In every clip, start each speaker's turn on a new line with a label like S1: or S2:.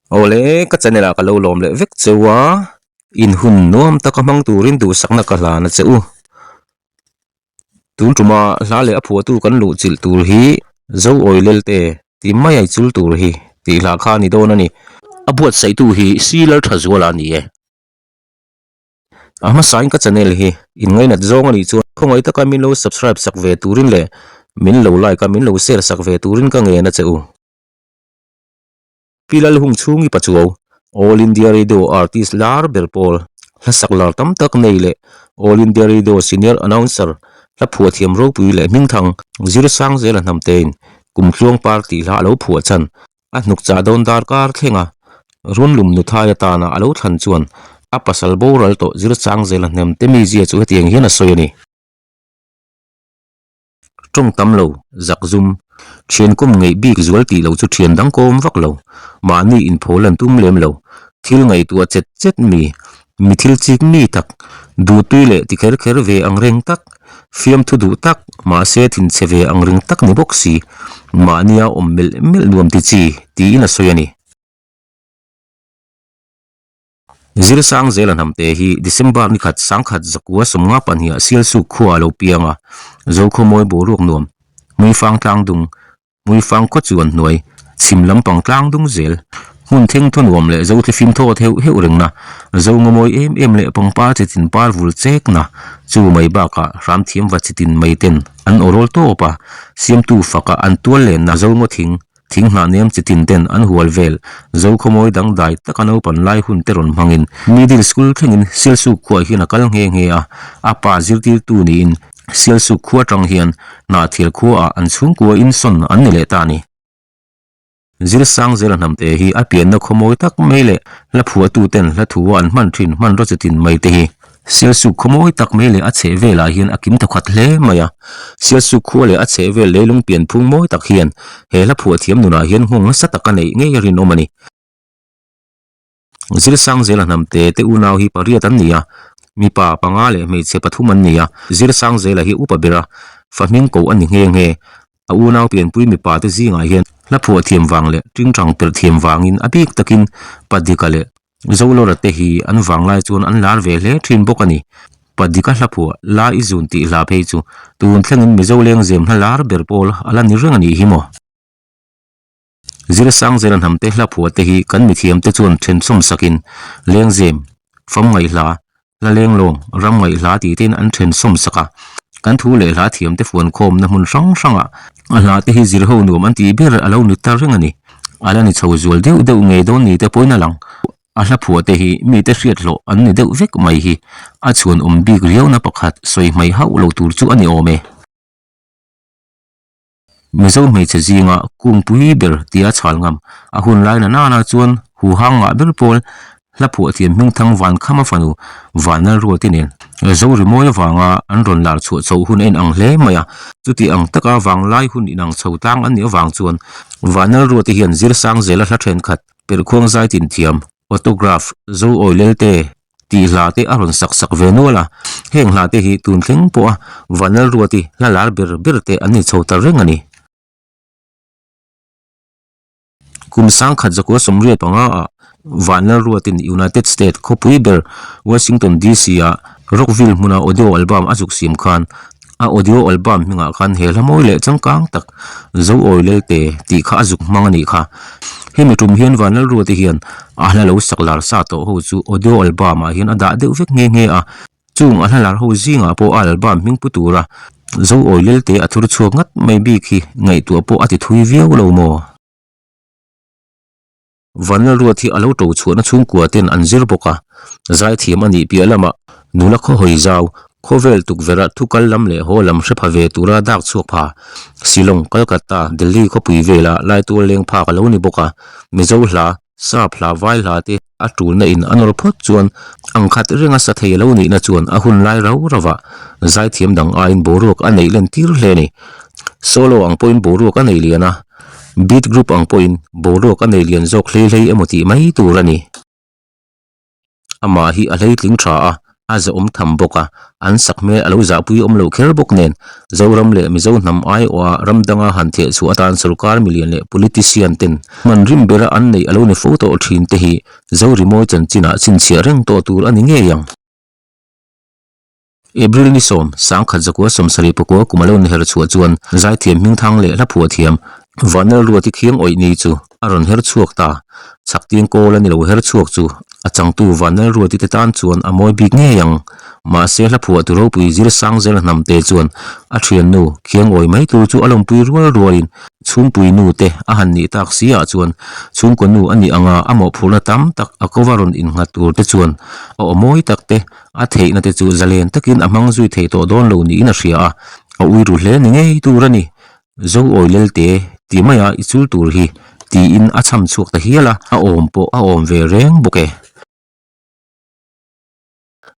S1: Awle, ka channel ah ka lo lawm leh vek cheu a, in hun nuam taka hmang turin duhsakna ka hlan a che u. Tun tuma hla leh a phuahtu kan luh chilh tur hi Zo Awi Lelte tih mai a i chul tur hi tih hla kha a ni dawn a ni. A buatsaihtu hi Si Lalthazuala a ni e. A hmasain ka channel hi in ngainat zawng a nih chuan khawngaih taka min lo subscribe sak ve turin leh min lo like a min lo share sak ve turin ka ngen a che u. Pi Lalhung chhungi Pachuau, All India Radio artist lar ber pawl, hlasak lar tam tak nei leh All India Radio senior announcer, hla phuah thiam ropui leh hmingthang Zirsang Zela Hnamtein kum tluang par tih hla a lo phuah chhan a hnuk chah dawn darkar thlenga runlum nuthai atana a lo thlan chuan a pasal boral tawh Zirsang Zela Hnamte mizia chu hetiang hian a sawi a ni. Tawng tam lo, zak zum. Thian kawm ngeih bik zual tih lo chu thian dang kawm vak lo. Mahni inphawl an tum lem lo. Thil ngaihtuah chet chet mi, mi thil chik mi tak, duhtui leh ti kher kher ve ang reng tak, fiamthu duh tak, mahse thinchhe ve ang reng tak ni bawk si, mahnia awm melh melh nuam ti chi, tiin a sawi a ni. Zirsang Zela Hnamte hi December ni khat sangkhat zakua sawmnga pahniha Sialsuk khua a lo piang a, Zokhawmawi boruak nuam, Hmuifang tlangdung, Hmuifang khaw chuan hnuai, chhim lampang tlangdung zel, hmun theng thaw nuam leh Zothli fim thaw theuh heuh rengna, Zo ngawmawi em em leh pangpar chitin par vul chekna, chu mai bakah hram thiam va chitin mai ten an awrawl tawp a, siamtu faka an tual lenna Zo ngaw thing, Thing hnah nem chi tin ten an hual vel. Zo khawmawi dangdai taka naupan lai hun te rawn hmangin Middle School thlengin Sialsuk khuaah hian a kal nghe nghe a, a pa zirtirtu niin Sialsuk khua atang hian Hnahthial khuaah an chhungkua insawn an ni leh ta a ni. Zirsang Zela Hnamte hi a pianna khawmawi tak mai leh hla phuahtu ten hla thu a an hman thin hmanraw chi tin mai te hi Sialsuk khaw mawi tak mai leh a chheh velah hian a kim thawkhat hle mai a. Sialsuk khua leh a chheh vel leilung pianphung mawi tak hian he hla phuah thiam nunah hian nghawng nasa tak a neih ngei a rinawm a ni. Zirsangzela hnamte te unau hi pariat an ni a, mipa panga leh hmeichhe pathum an ni a. Zirsangzela hi upa ber a, fa hming koh a ni nghe nghe. A unau pianpui mipa te zingah hian hla phuah thiam vang leh tingtang perh thiam vangin a bik takin Padika leh Zolawra te hi an vanglai chuan an lar ve hle thin bawk a ni. Padika hla phuah La i zun tih hla phei chu tun thlengin Mizo lengzem hla lar ber pawl a la ni reng a nih hi maw? Zirsangzela hnamte hla phuah te hi kan mithiam te chuan thenchawm sakin lengzem, famngaih hla, Hla lenglawng, ram ngaih hla tih tein an then sawm sak a, kan thu leh hla thiam te fuan khawmna hmun hrang hrangah a hla te hi zir ho nuam an tih ber a lo ni ta reng a ni. A la ni chho zual deuh deuh ngei dawn ni te pawhin a lang. A hla phuah te hi mite hriat hlawh an ni deuh vek mai hi a chhuan awm bik riauna pakhat sawi hmai hauh lo tur chu a ni awm e. Mizo hmeichhe zinga kungpui ber tia chhal ngam a hun lai na nana chuan huhang ngah ber pawl hla phuah thiam hmingthang Vankhama fanu Vanlalruati nen Zo rimawi avanga an rawn lar chhuah chhoh hun a inang hle mai a. Chuti ang taka vanglai hun inang chho tlang an nih avang chuan Vanlalruati hian Zirsangzela hla thenkhat Perhkhuang zaitin thiam Autograph, Zo Awi Lelte tih hla te a rawn sak sak ve nual a, heng hla te hi tun thleng pawha Vanlalruati hla lar ber ber te an ni chho ta reng a ni. Kum sangkhat zakua 85 ah Vanlalruatin United State khawpui ber Washington DC ah Rockville hmuna audio album a zuk siam khan A audio album hmingah khan he hla mawi leh changkang tak Zo Awi Lelte tih kha a zuk hmang a nih kha. Hemi tum hian Vanlalruate hian a hla lo sak lar sa tawh ho chu audio album ah hian a dah deuh vek nghe nghe a. Chung a hla lar ho zingah pawh a album hming pu tura Zo Awi Lelte a thur chhuak ngat mai bik hi ngaihtuah pawh a ti thui viau lo maw? Vanlalruat hi a lo to chhuahna chhungkua ten an zir bawk a, zaithiam a nih piah lamah nula khawhawi zau, khawvel tukverh ah thukal lam leh haw lam hre pha ve tura dak chhuak pha, Shillong, Calcutta, Delhi khawpui vela laitual leng phak a lo ni bawk a, Mizo hla, Sap hla, Vai hla te a tulna in a nawr phawt chuan ang khat renga sa thei a lo nihna chuan a hun lai rau rauah zaithiam dang aiin boruak a neih len tir hle a ni. Solo ang pawhin boruak a nei lian a. Beat group ang pawhin boruak a nei lian zawk hlei hlei emaw tih mai tur a ni. Amah hi a hleitling tha a, A zahawm tham bawk a, an sakhmel a lo zahpui awm lo kher bawk nen, Zoram leh Mizo hnam aiawha ram danga han theh chhuah atan sorkar milian leh politician ten hman rim bera an neih a lo ni fo tawh thin te hi Zorimawi chanchinah chhinchhiah reng tawh tur a ni ngei ang. April ni sawm, sangkhat zakua sawmsarih pakua kum a lo ni her chhuah chuan zaithiam hmingthang leh hla phuah thiam Vanlal Ruati Khiang awih ni chu a rawn her chhuak ta. Chhaktiang kawl a ni lo her chhuak chu a changtu Vanlal Ruati te tan chuan a mawi bik ngei ang. Mahse hla phuah tu ropui zir sang zel hnam te chuan a thiannu Khiang awih mai tur chu a lawmpui rual rualin chhungpui nu te a han nih tak si ah chuan chhungkaw nu a nih anga a mawhphurhna tam tak a kova rawn innghat tur te chuan a aw mawi tak te A theihna te chu zalen takin a hmang zui thei tawh dawn lo niin a hria a, a ui ru hle ni ngei tur a ni. Zo awi lelte ti maia i chul tur hi tiin a chham chhuak ta hial a, a awm pawh a awm ve reng bawk e.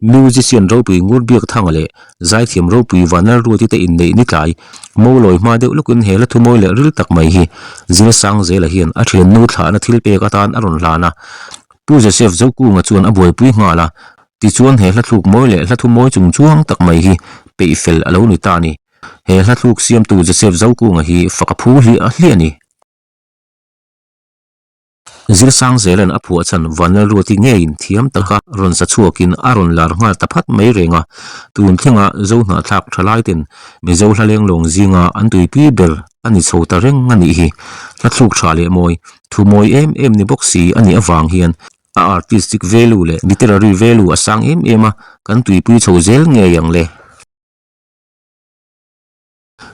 S1: Musician ropui Ngurbiakthanga leh Zaithiam ropui Vanlalruati te inneih ni tlai Mawlawi hma deuh lawkin he hla thumawi leh ril tak mai hi Zirsangzela hian a thiannu thlahna thil pek atan a rawn hlan a, Pu Joseph Zokunga chuan a buaipui nghal a, tichuan he hla thluk mawi leh hla thu mawi chung chuang tak mai hi peih fel a lo ni ta a ni. He hla thluk siamtu Joseph Zokunga hi fak a phu hliah hliah a ni. Zirsangzela'n a phuah chhan Vanlalruati ngeiin thiam taka rawn sa chhuakin a rawn lar nghal ta phat mai reng a, tun thlenga Zohnahthlak thalaiten Mizo hla lenglawng zinga an tuipui ber a ni chho ta reng a nih hi. Hla thluk tha leh mawi Thu mawi em em ni bawk si a nih avang hian a artistic value leh literary value a sang em em a, kan tuipui chho zel ngei ang le.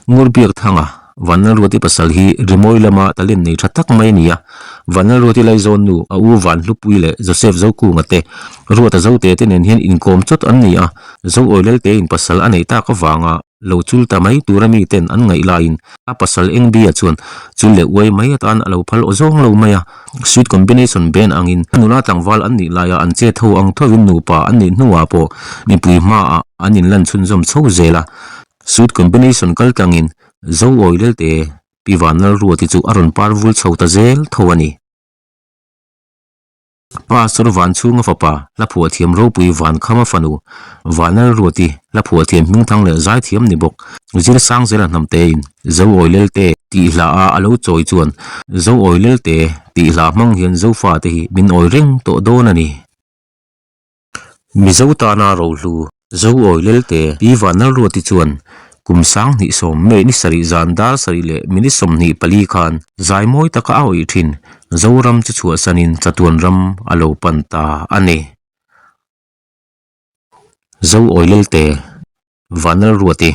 S1: Ngurbiakthanga, Vanlalruati pasal hi rimawi lama talent nei tha tak mai a ni a. Vanlalruati Laizawn nu, a u Vanhlupui leh Joseph Zokunga te, Ruata Zote te nen hian inkawm chawt an ni a. Zoawi Laltein pasal a neih tak avanga lo chul ta mai tura miten an ngaih laiin a pasal Engbia chuan chul leh uai mai atan a lo phal aw zawng lo mai a. Sweet combination band angin a nula tlangval an nih laia an che tho ang thovin nupa an nih hnuah pawh mipui hmaah an inlan chhunzawm chho zel a. Sweet combination kal tlangin Zoawi Lelte Pi Vanlalruati chu a rawn par vul chho ta zel tho a ni. Pastor Vanchhunga fapa, hla phuahthiam ropui Vankhama fanu, Vanlalruati, hla phuahthiam hmingthang leh zaithiam ni bawk, Zirsangzela hnamtein Zoawi Lelte tih hla a a lo chawi chuan Zoawi Lelte tih hla hmang hian Zofate hi min awi reng tawh dawn a ni. Mizo tana rohlu Zoawi Lelte Pi Vanlalruati chuan kum 20 May ni sarih zan dar sarih leh minute 24 khan zai mawi taka a awih thin Zoram chu chhuahsanin chatuan ram a lo pan ta a ni. Zoawi Lelte Vanlalruati.